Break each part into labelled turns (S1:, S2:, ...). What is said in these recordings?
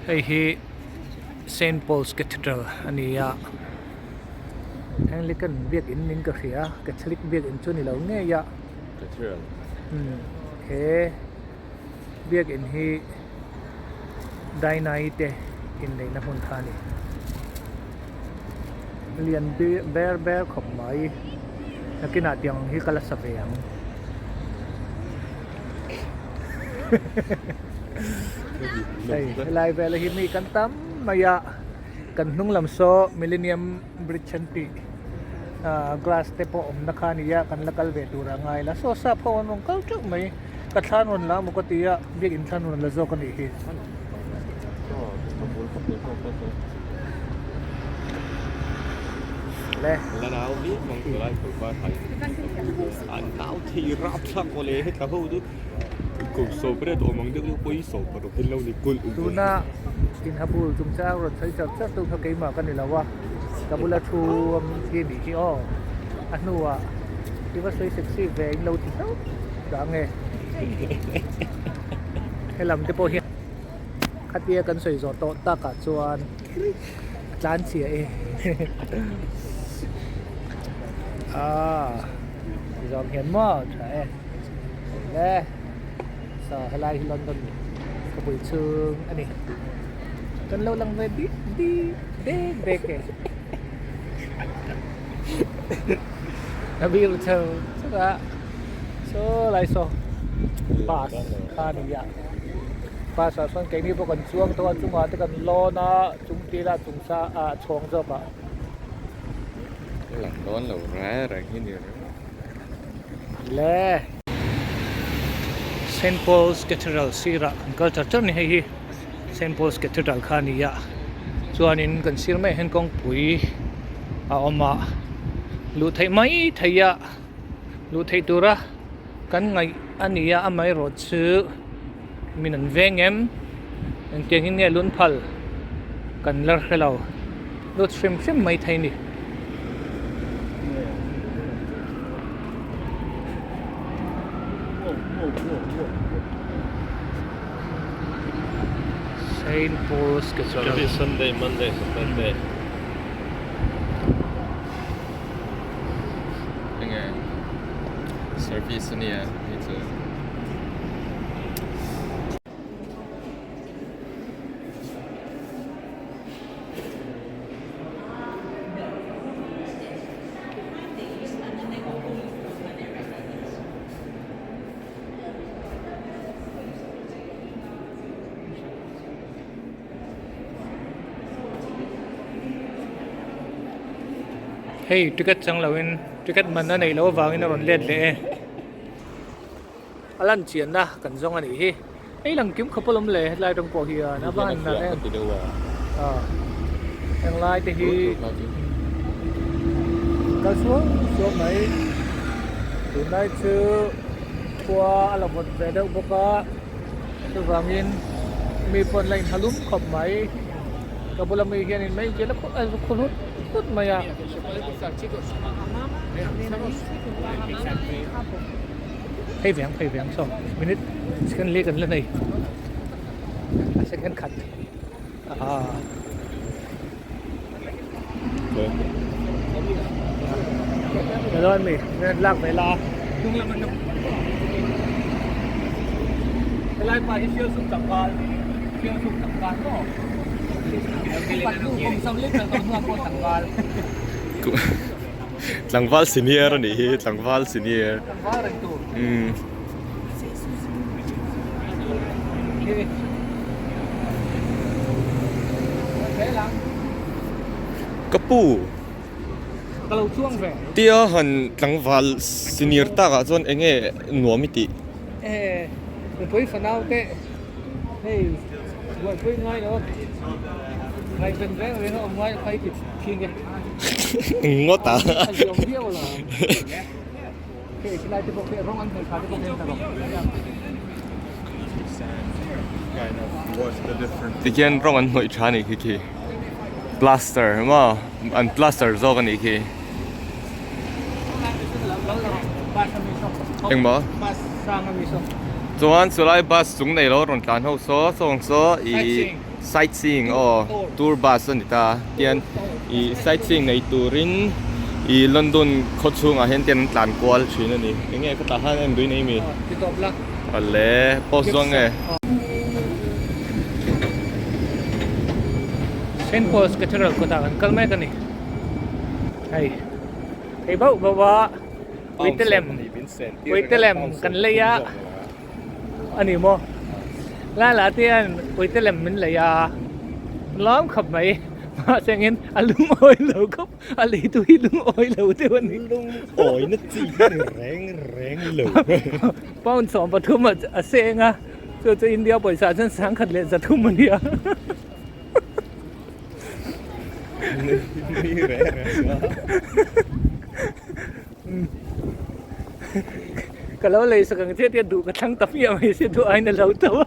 S1: Hei hi Saint Paul's Cathedral a ni a Anglican biakin niin ka hria Catholic biakin chu a ni lo ngei a umm he biakin hi Dainai te inneihna hmun kha a ni lian ber ber khawp mai nakinah tiang ang hi ka la sa ve ang. Hei helai vel hi mi kan tam mai a kan hnung lam saw millennium bridge an tih ah glass te pawh awmna kha a ni a kan la kal ve tur a ngai la saw sap ho an rawn kal teuh mai ka thla an rawn la emaw ka ti a biakin thla an rawn la zawk a nih hi. Tuna inhabul chungchang rawn sawi char char tu kha keimah ka ni lo a, ka bula thu ang hi a nih hi aw. A hnuah i va sawi sexy ve in lo ti hlauh dah ang e. Helam te pawh hian khatia kan sawi zawh tawh takah chuan a tlan chhia e. Aaa zawm hian maw tha e. Le saw helai hi London khawpui chhung a ni. Kan lo lang ve bik bik dek dek e. A bik chho chho a saw lai saw bus kha a ni a bus ah sawn keini pawh kan chuang tawh a chungah te kan lawn a chung tila chung sa ah chhawng zawk ah.
S2: Lang dawn lo reng reng hi ni ringawt.
S1: Le. Saint Paul's Cathedral sirah kan kal char char ni hei hi Saint Paul's Cathedral kha a ni a chuanin kan sir maiah hian kawngpui a awm a luh theih mai theih a luh theih tura kan ngaih a ni a amaherawhchu min an veng em engtiang in nge lunphal kan la hre lo lut hrim hrim mai thei a ni. Saint Paul's Cathedral.
S2: Sunday, Monday, Saturday. Enge service ania hei chu.
S1: Hei ticket chang lo in ticket man a neih loh avangin a rawn let leh e a lan chianna kan zawng a nih hi hei lang kim khawp alawm le hetlai atang pawh hian a va han nalh em henglai te hi kal suau suau mai tunlai chu khua a la vawt ve deuh bawk a. Chuvangin mi pawn la inha lum khawp mai. Ka bula mi hianin mei vel a khaw hlut hlut mai a. Phei veng phei veng saw minute second li kan la nei a second khat ah. Hello mi minute lak ve la. Helai pa hi sial sum tlangval sial sum tlangval maw upat hnu kum sawmli pel tawh hnuah pawh tlangval.
S2: Tlangval senior a nih hi tlangval senior.
S1: Tlangval reng tur.
S2: Umm. Ka pu. Tia han tlangval senior takah chuan eng nge nuam i tih? Ngawt a. Tikhian rawng an hnawih tha a nih khi khi plaster maw an plaster zawk a nih khi engmaw. Chuan chulai bus chung nei lo rawn tlan ho saw sawng saw ih sightseeing aw tour bus a ni ta tian ih sightseeing nei turin ih London khaw chhungah hian tian an tlan kual thin a ni eng nge ka tah khan en duin ei mi awle post dawn nge.
S1: Saint Paul's Cathedral kawtah kan kal mek a ni hei hei bauh bauh a. Uitelem Uitelem kan lei a a ni maw lai lah te hian Uitelem min lei a lawm khawp mai mahse engin a lungawi lo khawp a lei tu hi lungawi lo deuh a ni
S2: lungawi na chi hi ni reng reng lo
S1: pound 13 a seng a chu chu India pawisa chuan 1300 a nia.
S2: Ni reng reng lo.
S1: Ka lo lei sak ang che tia duh ka thlang ta hmiah mai sia duh aiin a lo to a.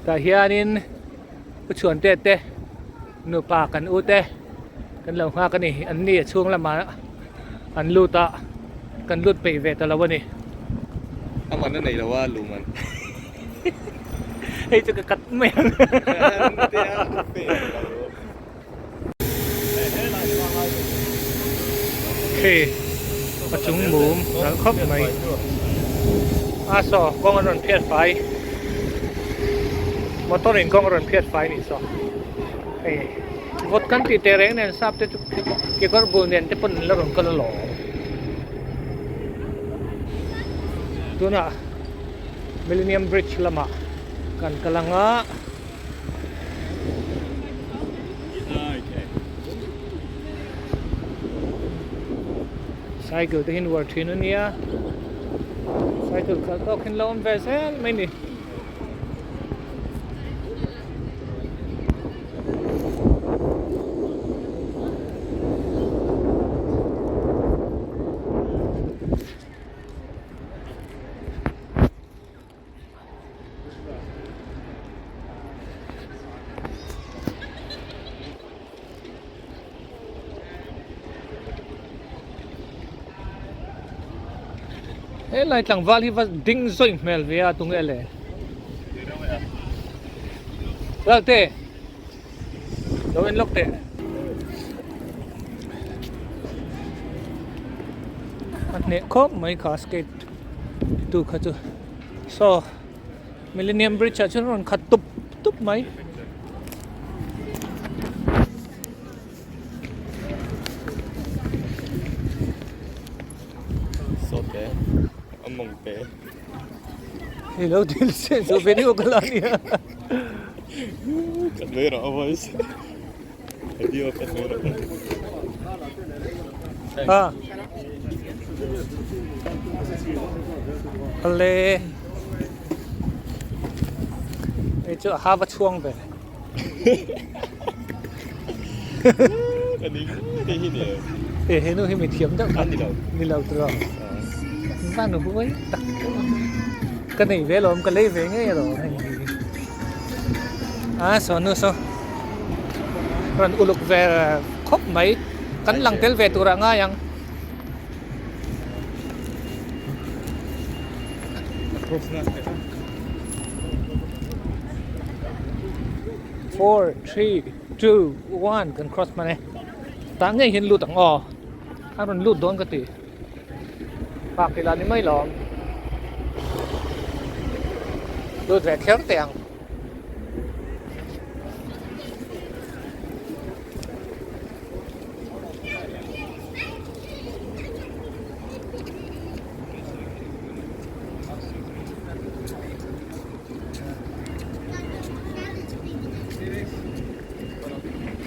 S1: Tah hianin u chhuante te nupa kan u te kan lo nghak a ni an ni a chhung lamah an lut a kan lut peih ve ta lo a ni.
S2: A man a nei lo a lum an.
S1: Hei chu ka cut mai ang. Khi a chung mum nalh khawp mai. A saw kawng an rawn phiat fai. Motor in kawng a rawn phiat fai nih saw. Hei vawt kan tih teh reng nen sap te chu kekawr bul nen te pawn an la rawn kal alawm. Tunah Millennium Bridge lamah kan kal ang a. Cycle te hi nuar thin a nia. Cycle khalh tawk hi an lo awm ve zel mai ni. Helai tlangval hi va ding zawih hmel ve a tunge le Lalte lo en lawk teh a hneh khawp mai kha skate tu kha chu saw Millennium Bridge ah chuan rawn khat tup tup mai.
S2: Sawte a mawng te.
S1: Hei lo dil se chu video ka la nia.
S2: Ka nui rawh a voice. Video ka nui rawh.
S1: Ha. Ale. Hei chu a ha va chhuang ve.
S2: Ka ning hei hi ni
S1: e he nu hi mi thiam deuh
S2: kha ni lo
S1: ni lo tiraw van huai tak ka nei ve lawm ka lei ve ngei alawm hei hi a saw nu saw rawn uluk ve khawp mai kan lang tel ve turah ngai ang. 4, 3, 2, 1 kan cross hman e tah ngei hian lut ang aw a rawn lut dawn ka ti pak ila ni mai lawm lut ve kher teh ang.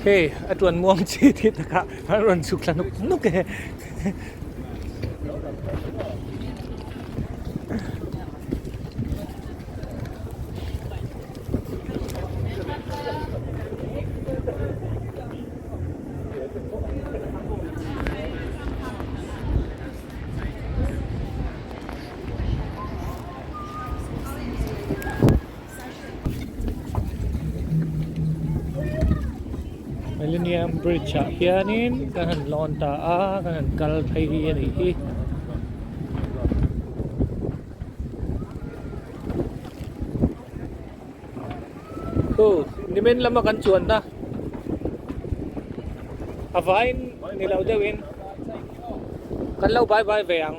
S1: Hei a tuan muang chi tih takah a rawn chhuk thla nuk nuk e. Millennium Bridge ah hianin kan han lawn ta a kan han kal phei hi a nih hi. Khu nimin lama kan chuanna a vaiin ni lo deuhin kan lo bye bye ve ang.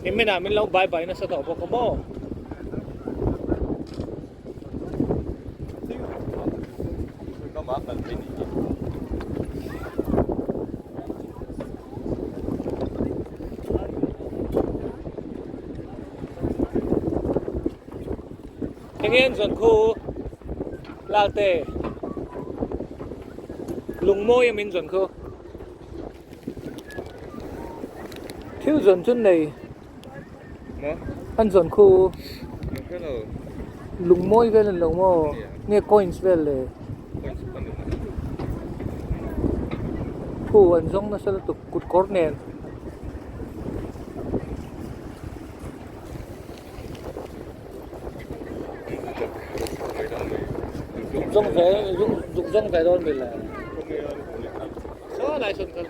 S1: Nimin ah min lo bye bye nasa tawh bawk a maw. Enge an zawn khu Lalte lungmawi a min zawn khu thil zawn chu nei an zawn khu lungmawi vel an lo maw nge coins vel le khu an zawng nasa lutuk kut kawr nen. Zuk zawng ve zuk zawng ve dawn mile. Saw lai sawn kal.